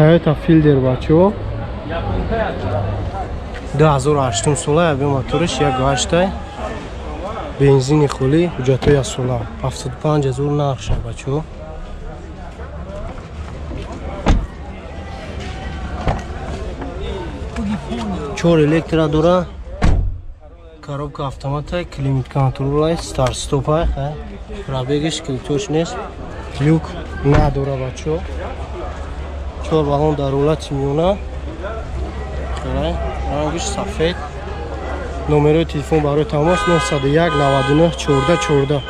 Toyota Fielder бачо. 2008 сола, объем моториш 1.8. Бензини холи, ҳуҷҷатҳои сола. 75 ҳазор нархша бачо. Чор электро дора. Коробка автомата, климат контрол, старт стоп, пробегиш килтош нест. Люк надора бачо. Чор баллон дар ҳолати миёна. Рангиш сафед. Номерои телефон барои тамос 901 99 14 14.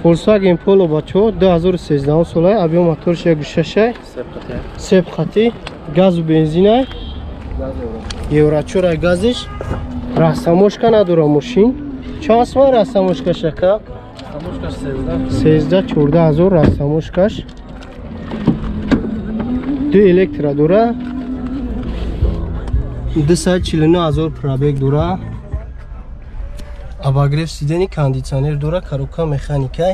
Volkswagen Polo бачо 2013 сола, объем моторш 1.6, сеп хати, газу бензина, евро 4 газиш, растаможка надора мошин. Чанд сомон растаможкаш ака? 13 14 ҳазор растаможкаш. Ду электро дора. 249 ҳазор пробег дора. Обогрев сидени, кондиционер дора, коробка механика,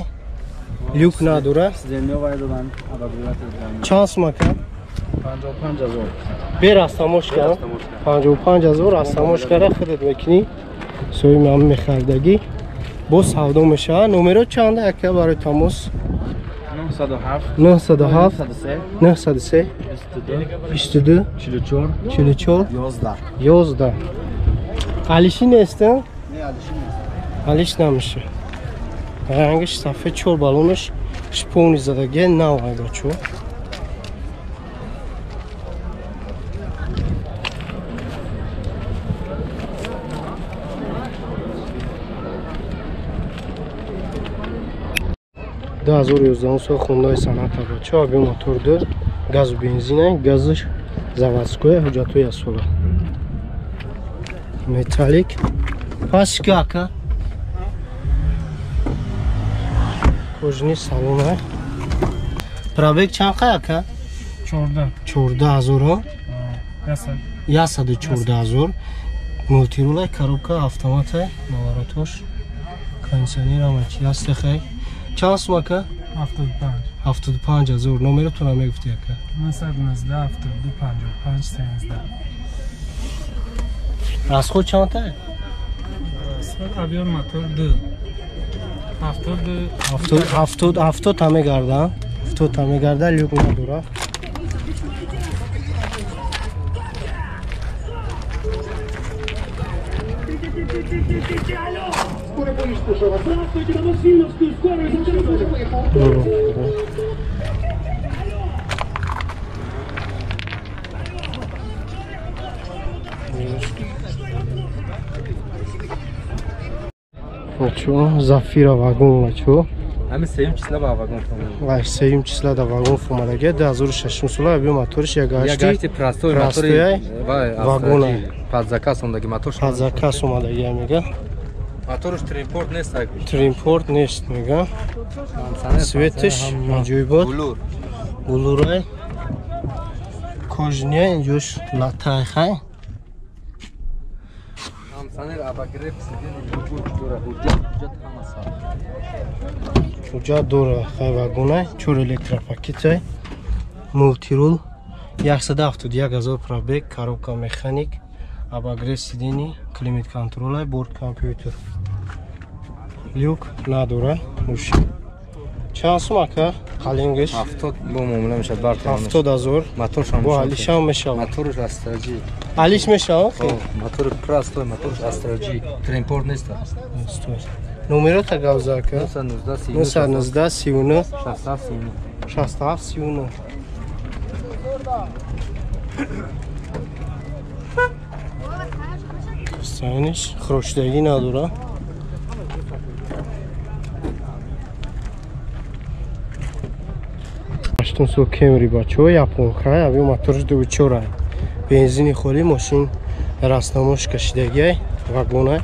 люк надора. Чанд сум ака? 55 ҳазор. Бе растаможка 55 ҳазор растаможкара худат мекунӣ. Соҳиби ҳам мехаридагӣ. Боз савдо мешавад. Номеро чанд ака барои тамос? 907 907 903 22 44 44 11 11. Алиши нест? Алиш намеша. Рангиш сафед, чор баллонаш шпони задаги, нав ай бачо. Ду 2011 сол Хондаи Соната бачо, объем мотор 2, газу бензина, газиш заводской, ҳуҷҷатҳои асола. Металлик. Пашка ака. Кожини салона. Пробег чанд қай ака? 14. 14 ҳазор. 114 ҳазор. Мултирула, коробка автомата, наворотош, кондиционер ҳама чи ҳаст хай. Чанд сум ака? 75. 75 ҳазор. Номеротонро мегуфти ака? 919 72 55 13. Расход чанд та? Объем мотор 2. 70 70 та мегарда. 70 та мегарда, люк надора. Бачо, Зафира вагон бачо. Ҳамин сеюм числа ба вагон фомада. Вай, сеюм числа да вагон фомадаги, 2006 сола, объем моториш 1.8 простой мотори вагона. Под заказ омадаги мотор. Под заказ омадаги мега. Моторш тримпорт нест ай. Тримпорт нест мега. Светиш аҷоибот. Булур. Булурай. Кожния инҷош латай хай. Кондиционер, обогрев сидени, любой дора, ҳуҷҷат ҳама сар. Ҳуҷҷат дора, хай вагонай, чор электропакетай, мултирул, 171 ҳазор пробег, коробка механик, обогрев сидени, климат контролай, борт компютер. Люк надора, мошин. Чанд сум ака? Қалингиш? 70 бо муомила мешавад, барқ. 70 ҳазор. Моторшам бо алишам мешавад. Моторш Астраҷи. Алиш мешавад? Мотори простой, моторш Астраҷи. Тримпорт нест. Номерота гавза ака? 919 919 39 67 39 67 39. Саниш хрошдагӣ надора. 2008 сол Camry бачаҳо, японка, аби моторш 2.4. Бензини холи, мошин растамош кашидагиай, вагонай.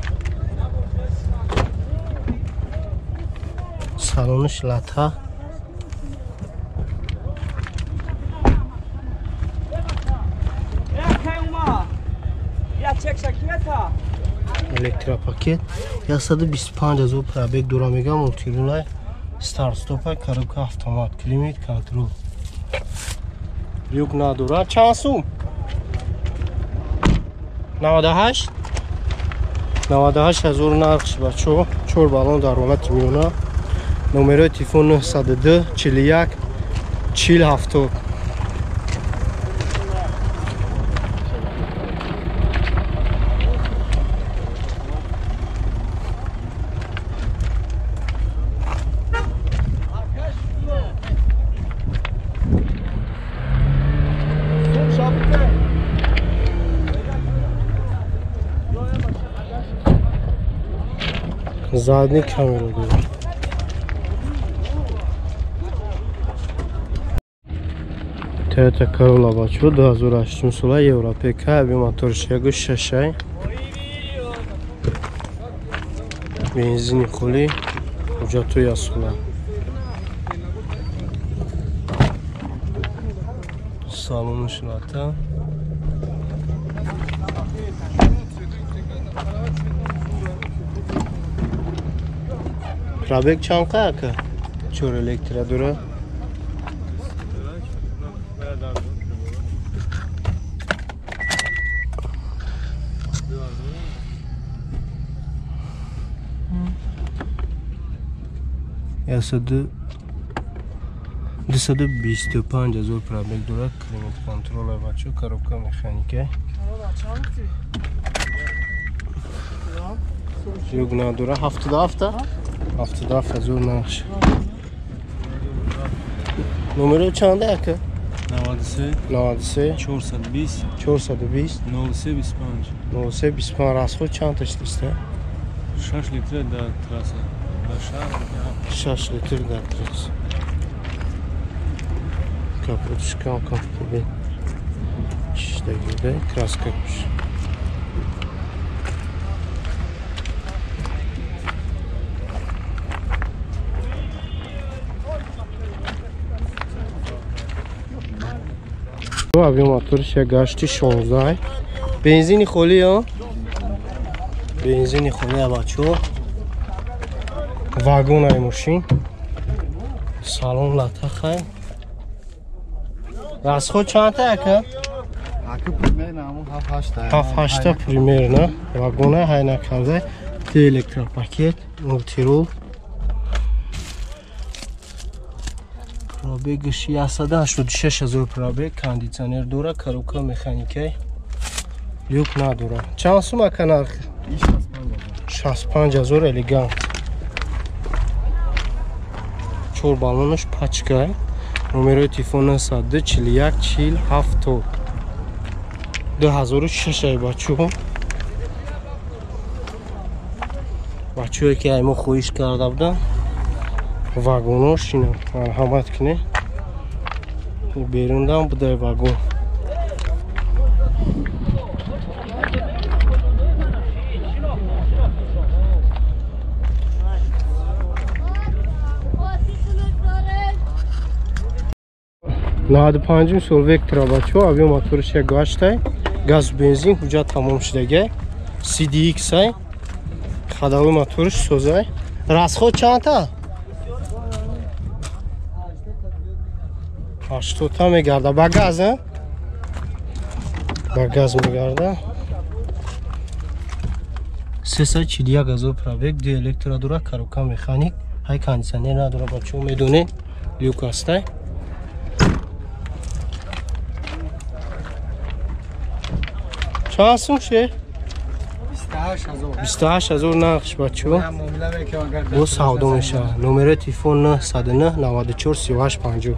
Салонаш лата. Электропакет 125 000 пробег дора мега, мултирулай, старт-стопай, коробка автомат, климат контрол. Люк надора. Чанд сум? 98 98 000 нархш бачо, 4 баллон дар ҳолати миёна. Номерои телефон 902 41 40 70. Задний камеру дорад. Toyota Corolla бачо 2008 сола, Европека, аби моторш 1.6, бензини холи, ҳуҷҷатҳои асола. Салонаш лата. Пробег чанд ака? Чор электро дора. Ясаду 225 000 пробег дора, климат контрол бачо, коробка механика. Юг надора, 77 77 000 нархш. Номеро чанд ака? 93 93 420 420 03 25 03 25. Расход чанд таштиста? 6 литр дар трасса. 6 литр дар трасса. Капотш кам кам бин. Чиштагида краска куш. Аби моторш як гашти 16. Бензини холи, а? Бензини холи бачо. Вагон ай мошин. Салон лата хай. Расход чанд ака? Ака примерно ҳамон 7-8. 7-8 примерно. Вагона ҳай накарда. Электропакет, мултирул. Пробегш 186 000 пробег, кондиционер дора, коробка механикай. Люк надора. Чанд сум ака нарх? 65 000 элегант. 4 баллонаш пачка. Номерои телефон 902 41 40 70. 2006 ай бачо. Бачое ки ай мо хоҳиш карда будам. Вагонош ина марҳамат кунед. Берундам будай вагон. Наваду панҷум сол Вектора бачо, аби моторш як гаштай, газ бензин ҳуҷҷат тамом шудагай, CDX ай, ходовой моторш созай. Расход чандта? 80 мегарда. Ба газ, а? Ба газ мегарда. 341 000 пробег, ду электро дора, коробка механик, ҳай кондиционер надора бачо, медонед, люк ҳастай. Чанд сум ше? 28 000 нархш бачо. Бо савдо мешавад. Номерои телефон 909 94 38 50.